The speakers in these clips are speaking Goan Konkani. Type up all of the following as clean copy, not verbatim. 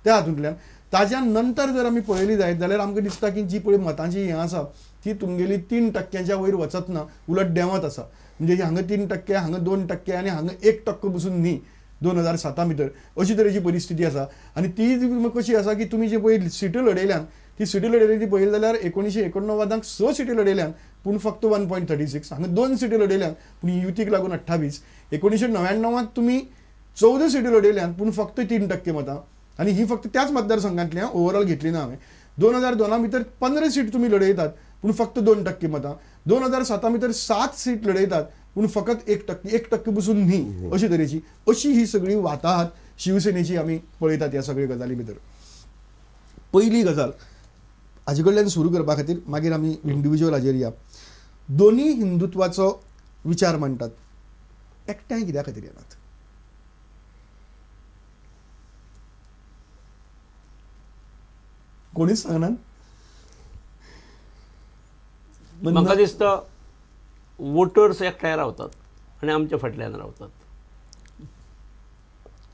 त्या हातूंतल्यान. ताज्या नंतर जर आमी पळयली जायत जाल्यार आमकां दिसता की जी पळय मतांची हें आसा ती तुमगेली 3% वयर वचत ना, उलट देंवत आसा. म्हणजे हांगा 3%, हांगा 2% आनी हांगा 1% पसून न्ही 2007 भितर अशी तरेची परिस्थिती आसा. आनी ती कशी आसा की तुमी जे पळय सिटी लढयल्यान ती सिटी लढयली ती पळयली जाल्यार 1989 6 सिटी लढयल्यान पूण फक्त 1.36, हांगा 2 सिटी लढयल्यान पूण युतीक लागून 28. 1999 तुमी 14 सिटी लढयल्यान पूण फक्त 3% मतां, आनी ही फक्त त्याच मतदारसंघांतली ओवरऑल घेतली ना हांवें. 2002 भितर 15 सीट तुमी लढयतात पूण फक्त 2% मतां. 2007 भितर 7 सीट लढयतात पूण फकत 1%, 1% पसून न्ही अशी तरेची अशी ही सगळी वाताहात शिवसेनेची आमी पळयतात ह्या सगळ्या गजाली भितर. पयली गजाल हाजे कडल्यान सुरू करपा खातीर मागीर आमी इंडिविज्युअल हाजेर या. दोन्ही हिंदुत्वाचो विचार मांडटात, एकठांय कित्या खातीर येनात? कोणीच सांगनात. म्हाका दिसता वोटर्स एकठांय रावतात आनी आमच्या फाटल्यान रावतात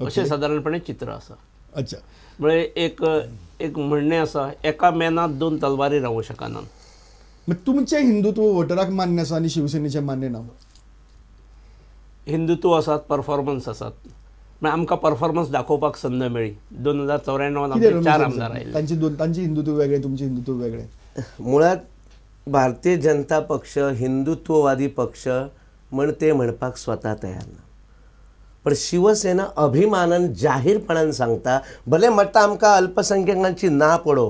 अशें सादारणपणे चित्र आसा. अच्छा, म्हळ्यार एक एक म्हणणें आसा, एका मेनात 2 तलवारी रावूंक शकना. तुमचें हिंदुत्व वोटराक मान्य आसा आनी शिवसेनेचें मान्य ना? हिंदुत्व आसात, परफॉर्मन्स आसात, म्हळ्यार आमकां परफॉर्मन्स दाखोवपाक संद मेळ्ळी. 2094 आमचे 4 आमदार आयले. तांचे हिंदुत्व वेगळें, तुमचें हिंदुत्व वेगळें. मुळात भारतीय जनता पक्ष हिंदुत्ववादी पक्ष म्हण ते म्हणपाक स्वता तयार ना, पण शिवसेना अभिमानान जाहीरपणान सांगता, भले मतां आमकां अल्पसंख्याकांची ना पडो,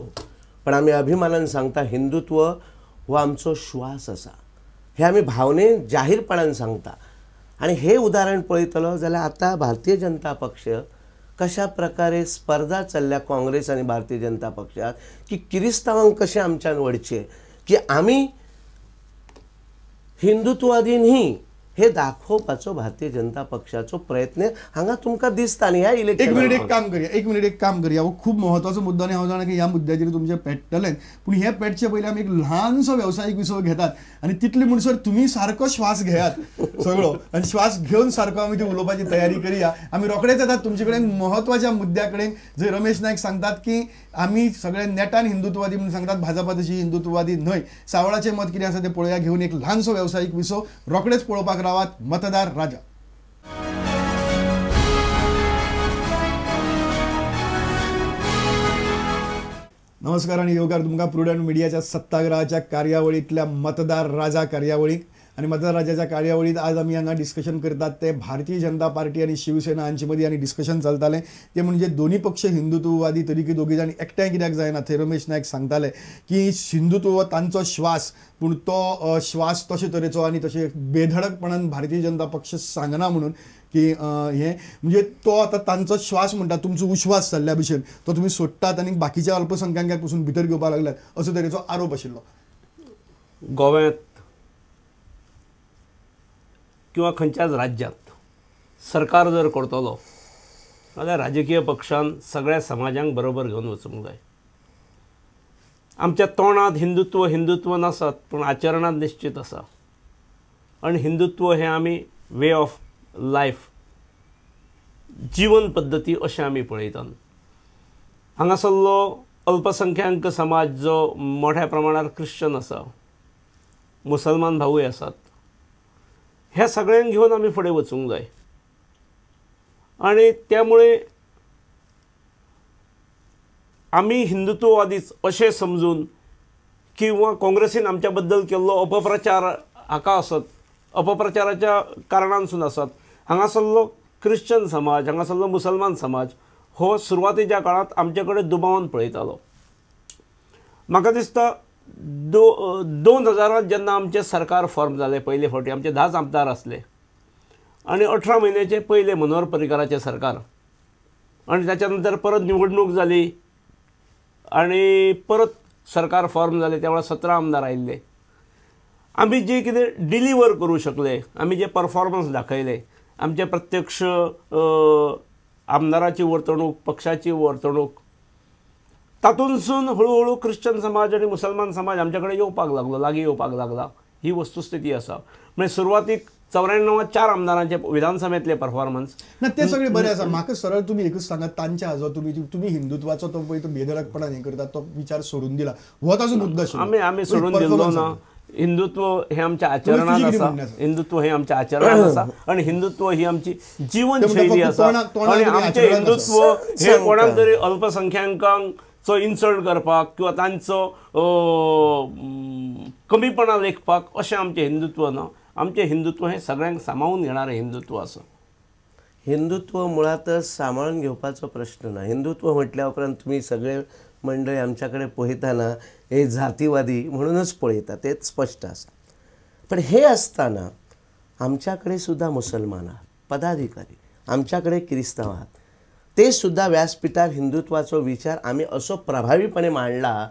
पण आमी अभिमानान सांगता हिंदुत्व हो आमचो श्वास आसा, हे आमी भावनेन जाहीरपणान सांगता. आनी हे उदाहरण पळयतलो जाल्यार आतां भारतीय जनता पक्ष कशा प्रकारे स्पर्धा चल्ल्या काँग्रेस आनी भारतीय जनता पक्षात की किरिस्तांवांक कशें आमच्यान वडचें की आमी हिंदुत्ववादी न्ही हे दाखोवपाचो भारतीय जनता पक्षाचो प्रयत्न हांगा तुमकां दिसता. आनी ह्या इलेक्शन एक मिनिट एक काम करया, एक मिनिट एक काम करया, हो खूब म्हत्वाचो मुद्दो आनी हांव जाणा की ह्या मुद्द्याचेर तुमचें पेट्टलें, पूण हे पेटचे पयलीं आमी एक ल्हानसो वेवसायीक विसव घेतात आनी तितले म्हणसर तुमी सारको श्वास घेयात सगळो आनी श्वास घेवन सारको आमी ती उलोवपाची तयारी करया. आमी रोखडेच येतात तुमचे कडेन म्हत्वाच्या मुद्द्या कडेन, जंय रमेश नायक सांगतात की आमी सगळे नेटान हिंदुत्ववादी म्हणून सांगतात, भाजपा तशी हिंदुत्ववादी न्हय. सावळाचें मत कितें आसा तें पळोवया. घेवन एक ल्हानसो वेवसायीक विसव, रोखडेच पळोवपाक रावात मतदार राजा. नमस्कार आनी येवकार तुमकां प्रुडंट मिडियाच्या सत्ताग्रहाच्या कार्यावळींतल्या मतदार राजा कार्यावळीक. आनी मतदार राजाच्या कार्यावळींत आज आमी हांगा डिस्कशन करतात ते भारतीय जनता पार्टी आनी शिवसेना हांचे मदीं आनी डिस्कशन चलतालें ते म्हणजे दोनी पक्ष हिंदुत्ववादी तरीकी दोगी जाण एकठांय कित्याक जायना. थंय रमेश नायक सांगताले की हिंदुत्व तांचो श्वास, पूण तो श्वास तशे तरेचो आनी तशे बेधडकपणान भारतीय जनता पक्ष सांगना म्हणून की हें म्हणजे तो आतां तांचो श्वास म्हणटा तुमचो उश्वास जाल्ल्या भशेन तो तुमी सोडटात आनी बाकीच्या अल्पसंख्यांक पसून भितर घेवपाक लागल्यात असो तरेचो आरोप आशिल्लो. गोव्यांत किंवा खंयच्याच राज्यांत सरकार जर करतलो जाल्यार राजकीय पक्षान सगळ्या समाजांक बरोबर घेवन वचूंक जाय. आमच्या तोंडांत हिंदुत्व हिंदुत्व नासत पूण आचरणांत निश्चित आसा. आनी हिंदुत्व हें आमी वे ऑफ लायफ, जिवन पद्दती अशें आमी पळयतात. हांगासरलो अल्पसंख्यांक समाज जो मोठ्या प्रमाणार क्रिश्चन आसा, मुसलमान भावूय आसात, ह्या सगळ्यांक घेवन आमी फुडें वचूंक जाय. आनी त्यामुळे आमी हिंदुत्ववादीच अशें समजून किंवा काँग्रेसीन आमच्या बद्दल केल्लो अपप्रचार हाका आसत, अपप्रचाराच्या कारणानसून आसत, हांगासरलो क्रिश्चन समाज, हांगासरलो मुसलमान समाज हो सुरवातेच्या काळांत आमचे कडेन दुबावान पळयतालो. म्हाका दिसता 2000 जेन्ना आमचें सरकार फॉर्म जालें पयले फावटी आमचे 10 आमदार आसले आनी 18 म्हयन्याचे पयले मनोहर पर्रीकाराचें सरकार, आनी ताच्या नंतर परत निवडणूक जाली आनी परत सरकार फॉर्म जालें, त्या वेळार 17 आमदार आयिल्ले. आमी जे कितें डिलिव्हर करूं शकले, आमी जे परफॉर्मन्स दाखयले, आमचे प्रत्यक्ष आमदाराची वर्तणूक, पक्षाची वर्तणूक, तातूंतसून हळुहळू क्रिश्चन समाज आनी मुसलमान समाज आमचे कडेन येवपाक लागलो, लागीं येवपाक लागला. ही वस्तुस्थिती आसा. म्हणजे सुरवातीक 94 4 आमदारांचे विधानसभेंतले परफॉर्मन्स ना ते सगळे बरे आसा. म्हाका सरळ तुमी एकूच सांगा, तांच्या हाजो तुमी तुमी हिंदुत्वाचो तो पळय तो बेधडकपणान हें करता तो विचार सोडून दिला, हो ताजो मुद्दो आशिल्लो. आमी आमी सोडून दिल्लो ना. हिंदुत्व हे आमच्या आचरणात आसा, हिंदुत्व हे आमच्या आचरणात आसा आनी हिंदुत्व ही आमची जीवनशैली आसा. आनी आमचें हिंदुत्व हे कोणाक तरी अल्पसंख्याकांचो इन्सल्ट करपाक किंवा तांचो कमीपणा लेखपाक अशें आमचें हिंदुत्व ना. आमचें हिंदुत्व हें सगळ्यांक सामावून घेणारें हिंदुत्व आसा. हिंदुत्व मुळातच सांबाळून घेवपाचो प्रश्न ना. हिंदुत्व म्हटल्या उपरांत तुमी सगळे मंडळी आमच्या कडेन पळयतना हे जातीवादी म्हणूनच पळयता, तेच स्पश्ट आसा. पण हे आसतना आमच्या कडेन सुद्दां मुसलमान आहात पदाधिकारी, आमच्या कडेन क्रिस्तांव आहात, ते सुद्दां व्यासपिठार हिंदुत्वाचो विचार आमी असो प्रभावीपणे मांडला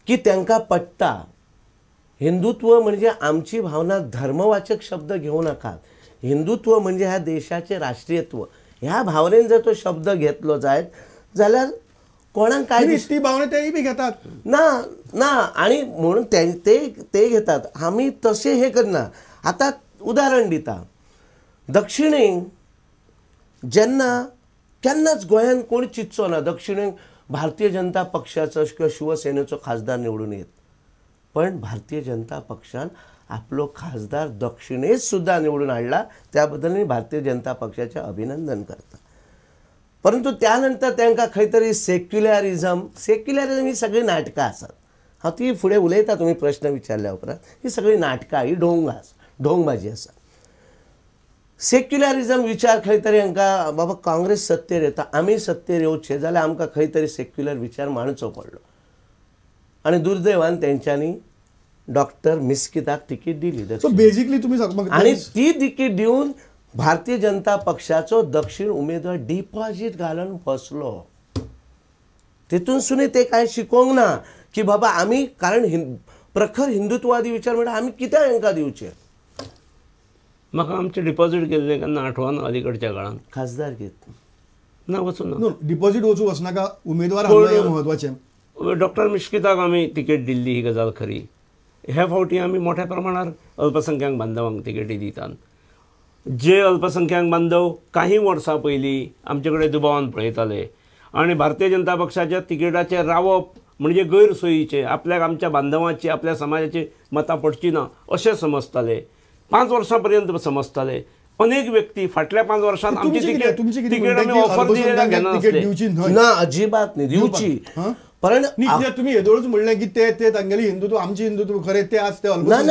की तांकां पट्टा. हिंदुत्व म्हणजे आमची भावना धर्मवाचक शब्द घेवं नाकात, हिंदुत्व म्हणजे ह्या देशाचें राष्ट्रीयत्व ह्या भावनेन जर तो शब्द घेतलो जायत जाल्यार कोणाक काय ती भावना तेय बी घेतात ना ना. आनी म्हणून ते ते घेतात, आमी तशें हें करना. आतां उदाहरण दिता, दक्षिणेक जेन्ना केन्नाच गोंयांत कोण चिंतचो ना दक्षिणेक भारतीय जनता पक्षाचो किंवा शिवसेनेचो खासदार निवडून येत, पण भारतीय जनता पक्षान आपलो खासदार दक्षिणेत सुद्दां निवडून हाडला, त्या बद्दल मी भारतीय जनता पक्षाचें अभिनंदन करता. परंतु त्यानंतर तांकां खंय तरी सेक्युलरिजम, सेक्युलरिजम ही सगळीं नाटकां आसात. हांव ती फुडें उलयता तुमी प्रश्न विचारल्या उपरांत. ही सगळीं नाटकां, ही ढोंग आसा, ढोंगबाजी आसा. सेक्युलरिजम विचार खंय तरी हांकां बाबा काँग्रेस सत्तेर येता आमी सत्तेर येवचे जाल्यार आमकां खंय तरी सेक्युलर विचार मांडचो पडलो आनी दुर्दैवान तेंच्यांनी डॉक्टर मिस्किताक तिकीट दिली. सो बेजिकली तुमी आनी ती तिकीट दिवन भारतीय जनता पक्षाचो दक्षिण उमेदवार डिपॉझीट घालून बसलो. तितून ते कांय शिकोवंक ना की बाबा आमी, कारण प्रखर हिंदुत्ववादी विचार म्हणल्यार आमी कित्याक हांकां दिवचे. म्हाका आमचें डिपॉझीट केल्लें केन्ना आठवना अलीकडच्या काळान खासदार घेत ना वचूं ना डिपॉझीट वचूं वचनाका, उमेदवार हाडलो म्हत्वाचें. डॉक्टर मिश्किताक आमी तिकेट दिल्ली ही गजाल खरी. ह्या फावटी आमी मोठ्या प्रमाणार अल्पसंख्याक बांधवांक तिकेटी दितात. जे अल्पसंख्याक बांधव काही वर्सां पयलीं आमचे कडेन दुबावान पळयताले आनी भारतीय जनता पक्षाच्या तिकेटाचेर रावप म्हणजे गैरसोयीचें, आपल्याक आमच्या बांधवाची आपल्या समाजाची मतां पडची ना अशें समजताले. 5 वर्सां पर्यंत समजताले. अनेक व्यक्ती फाटल्या 5 वर्सांत आमची तिकेट आमी ऑफर दिलेल्या घेनासले. ना, अजिबात न्ही दिवची. पण तुमी येदोळच म्हणलें की ते ते तांगेले हिंदुत्व आमचे हिंदुत्व खरें ते आज ते ना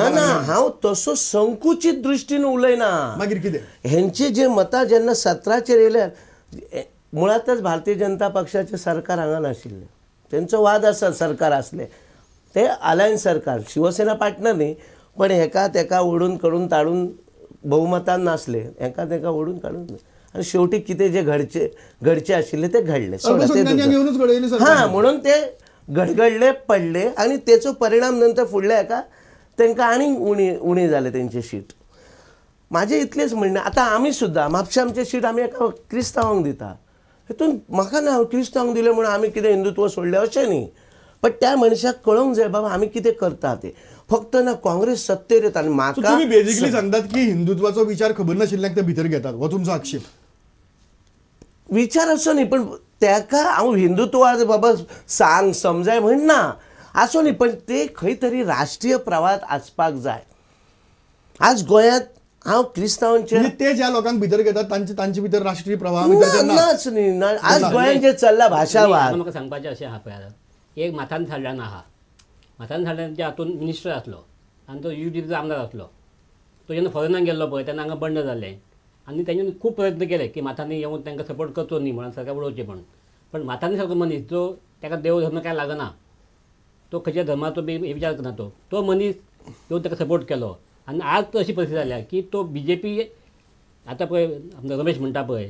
ना, हांव तसो संकुचीत दृश्टीन उलयना. मागीर कितें हेंची जे मतां जेन्ना 17चेर येयल्या, मुळातच भारतीय जनता पक्षाचें सरकार हांगा नाशिल्लें, तेंचो वाद आसा सरकार आसलें ते अलायन्स सरकार, शिवसेना पार्टनर न्ही, पण हेका तेका ओडून काडून ताडून बहुमतान नासले, हेका तेका ओडून काडून आनी शेवटी कितें जे घडचे घडचे आशिल्ले ते घडले. हां, म्हणून ते घडघडले पडले आनी तेचो परिणाम नंतर फुडल्या हेका तांकां आनीक उणी उणी जाले तेंचे शीट. म्हाजें इतलेंच म्हणणें, आतां आमी सुद्दां म्हापशें आमचें शीट आमी एका क्रिस्तांवांक दिता, हितून म्हाका ना क्रिस्तांवांक दिलें म्हणून आमी कितें हिंदुत्व सोडलें अशें न्ही, पण त्या मनशाक कळोवंक जाय बाबा आमी कितें करता ते. फक्त ना काँग्रेस सत्तेर येता आनी म्हाका तुमी बेजिकली सांगतात की हिंदुत्वाचो विचार खबर नाशिल्ल्याक ते भितर घेतात, हो तुमचो आक्षेप विचार असो न्ही, पण ताका हांव हिंदुत्वाद बाबा सांग समजाय म्हणना आसो न्ही, पण ते खंय तरी राष्ट्रीय प्रवाहात आसपाक जाय. आज गोंयांत हांव क्रिस्तांवांचेर ते ज्या लोकांक भितर घेतात तांचे तांचे भितर राष्ट्रीय प्रवाह नाच न्ही. आज गोंयांत जे चल्ला भाशावाद, म्हाका सांगपाचें अशें आहा पळय, एक माथान साडल्यान आहा, माथान साडल्यानच्या हातून मिनिस्टर आसलो आनी तो UDPचो आमदार आसलो, तो जेन्ना फॉरेनाक गेल्लो पळय तेन्ना हांगा बंड जालें आनी तेंच्यांनी खूब प्रयत्न केले की माथांनी येवन तांकां सपोर्ट करचो न्ही म्हणून सरकार उडोवचें म्हणून. पण माथांनी सारको मनीस जो ताका देव धर्म काय लागना, तो खंयच्या धर्माचो बी विचार करना, तो तो मनीस येवन ताका सपोर्ट केलो आनी आज तो अशी परिस्थिती जाल्या की तो BJP आतां पळय रमेश म्हणटा पळय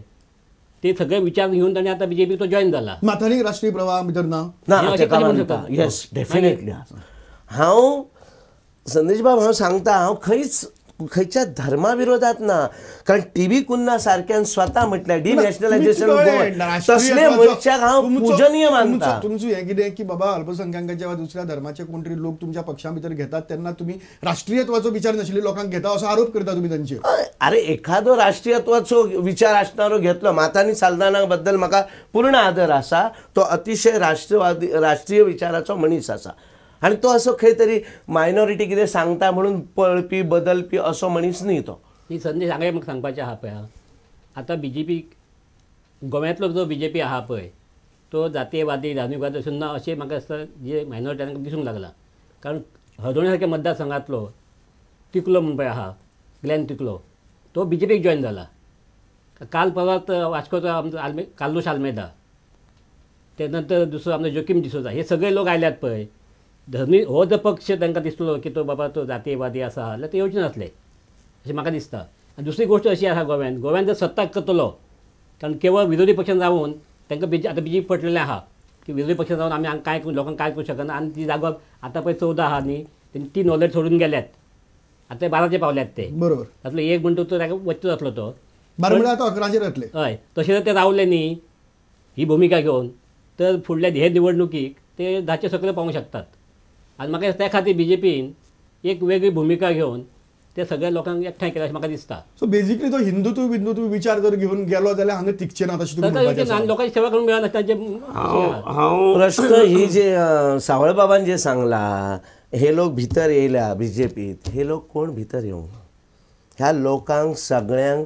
ते सगळे विचार घेवन ताणें आतां BJP तो जॉयन जाला. माथानी राष्ट्रीय प्रवाह भितर ना ना, येस डेफिनेटली. हांव संदेश बाब हांव सांगता, हांव खंयच खंयच्या धर्मा विरोधात ना, कारण टी बी कुन्हा सारक्यान स्वता म्हटल्यार डिनॅशनलायझेशन गोवा, तसले मनशाक हांव पूजनीय मानता. तुमचो हें कितें की बाबा अल्पसंख्याकांच्या वा दुसऱ्या धर्माचे कोण तरी लोक तुमच्या पक्षा भितर घेतात तेन्ना तुमी राष्ट्रीयत्वाचो विचार नाशिल्ले लोकांक घेता असो आरोप करता तुमी तांचेर. अरे एखादो राष्ट्रीयत्वाचो विचार आसणारो घेतलो. माथानी साल्दाना बद्दल म्हाका पूर्ण आदर आसा, तो अतिशय राष्ट्रवादी राष्ट्रीय विचाराचो मनीस आसा आनी तो असो खंय तरी मायनॉरिटी कितें सांगता म्हणून पळपी बदलपी असो मनीस न्ही तो. ही संदेश हांगा म्हाका सांगपाचें आहा पळय, आतां बी जे पी गोव्यांतलो जो बी जे पी आहा पळय तो जातीयवादी धार्मिकवादी अशें ना अशें म्हाका दिसता जे मायनॉरिटी दिसूंक लागला. कारण हळदोण्या सारक्या मतदारसंघांतलो तिकलो म्हूण पळय आहा ग्लॅन तिकलो, तो बी जे पीक जॉयन जाला. काल परवात वास्कोचो आमचो कार्लूस आल्मेदा, ते नंतर दुसरो आमचो जोकीम डिसोजा, हे सगळे लोक आयल्यात पळय. धर्मी हो जर पक्ष तांकां दिसलो की तो बाबा तो जातीयवादी आसा जाल्यार ते येवचे नासले अशें म्हाका दिसता. आनी दुसरी गोश्ट अशी आसा गोव्यान, गोव्यान जर सत्ता करतलो, कारण केवळ विरोधी पक्षान रावून तांकां आतां बी जे पी पटलेलें आहा की विरोधी पक्षान रावन आमी हांगा कांय लोकांक कांय करूं शकना. आनी ती जागो आतां पळय 14 आहा न्ही, तेणी 3 ऑलरेडी सोडून गेल्यात, आतां 12 पावल्यात ते. बरोबर, तातूंतलो एक म्हणटा तो ताका वच्चो जातलो तो 12 म्हळ्यार आतां 11 जातले. हय, तशें जर ते रावले न्ही ही भुमिका घेवन तर फुडल्या हे निवडणुकीक ते 10च्या सकयल पावूंक शकतात. आनी म्हाका त्या खातीर बी जे पीन एक वेगळी भुमिका घेवन ते सगळ्या लोकांक एकठांय केला अशें म्हाका दिसता. सो बेजिकली तो हिंदुत्व बिंदुत्व विचार जर घेवन गेलो जाल्यार हांगा तिगचे ना तशें तुमी आनी लोकांची सेवा करूंक मेळना तांचे. हांव प्रश्न ही जे सावळबाबान जे सांगला हे लोक भितर येयल्या बी जे पीत, हे लोक कोण भितर येवंक ना. ह्या लोकांक सगळ्यांक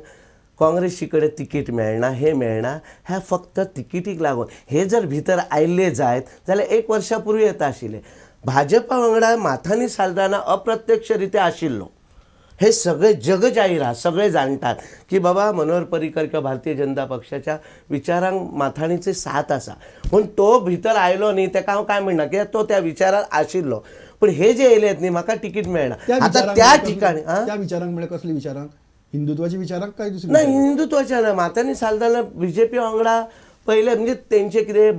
काँग्रेसी कडेन तिकीट मेळना, हे मेळना, ह्या फक्त तिकीटीक लागून. हे जर भितर आयिल्ले जायत जाल्यार 1 वर्सा पूर्वी येता आशिल्ले. भाजपा वांगडा माथानी साल्दाना अप्रत्यक्ष रित्या आशिल्लो हे सगळे जग जाहीर आहा, सगळे जाणटात की बाबा मनोहर पर्रीकर किंवा भारतीय जनता पक्षाच्या विचारांक माथानीचे साथ आसा. पूण तो भितर आयलो न्ही तेका हांव कांय म्हणना कित्याक तो त्या विचारार आशिल्लो. पूण हे जे येयलेत न्ही म्हाका तिकीट मेळना आतां त्या ठिकाणी. त्या विचारांक म्हळ्यार कसले विचारांक? हिंदुत्वाच्या विचारांक काय दुसरे? ना, हिंदुत्वाच्या ना. Mathany Saldanha B J P वांगडा पयले म्हणजे तेंचे कितें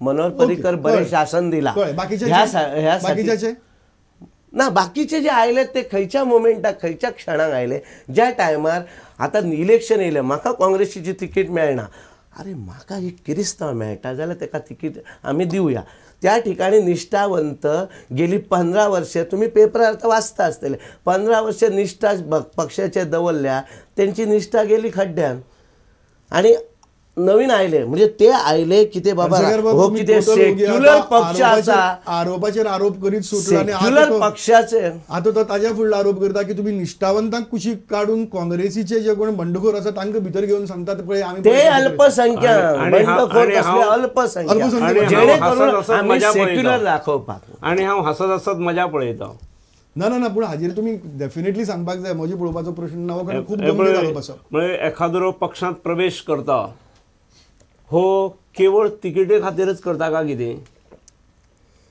मनोहर पर्रीकर बरें शासन दिला बाकीच्याचे ना, बाकीचे जे आयले ते खंयच्या मोमेंटाक खंयच्या क्षणाक आयले ज्या टायमार आतां इलेक्शन येयलें म्हाका काँग्रेसीची तिकीट मेळना, अरे म्हाका एक किरिस्तांव मेळटा जाल्यार तेका तिकीट आमी दिवया. त्या ठिकाणी निष्ठावंत गेली 15 वर्षां तुमी पेपरार आतां वाचता आसतले, 15 वर्षां निष्ठा पक्षाचे दवरल्या, तेंची निष्ठा गेली खड्ड्यान आनी नवीन आयले म्हणजे ते आयले कितें बाबा हो कितें सेक्युलर पक्ष आसा, आरोपाचेर आरोप करीत सुटलो सेक्युलर पक्षाचे. आतां तो ताज्या फुडलो आरोप करता की तुमी निष्ठावंतांक कुशीक काडून काँग्रेसीचे जे कोण बंडखोर आसा तांकां भितर घेवन सांगतात पळय आमी ते अल्पसंख्याक बंडखोर कसले अल्पसंख्याक जेणे करून आमी सेक्युलर दाखोवपाक. आनी हांव हांसत हांसत मजा पळयता. ना ना ना, पूण हाजेर तुमी डेफिनेटली सांगपाक जाय, म्हजे पळोवपाचो प्रश्न ना, कारण खूब गंभीर आरोप आसा. म्हळ्यार एखादरो पक्षांत प्रवेश करता हो केवळ तिकेटी खातीरच करता काय कितें?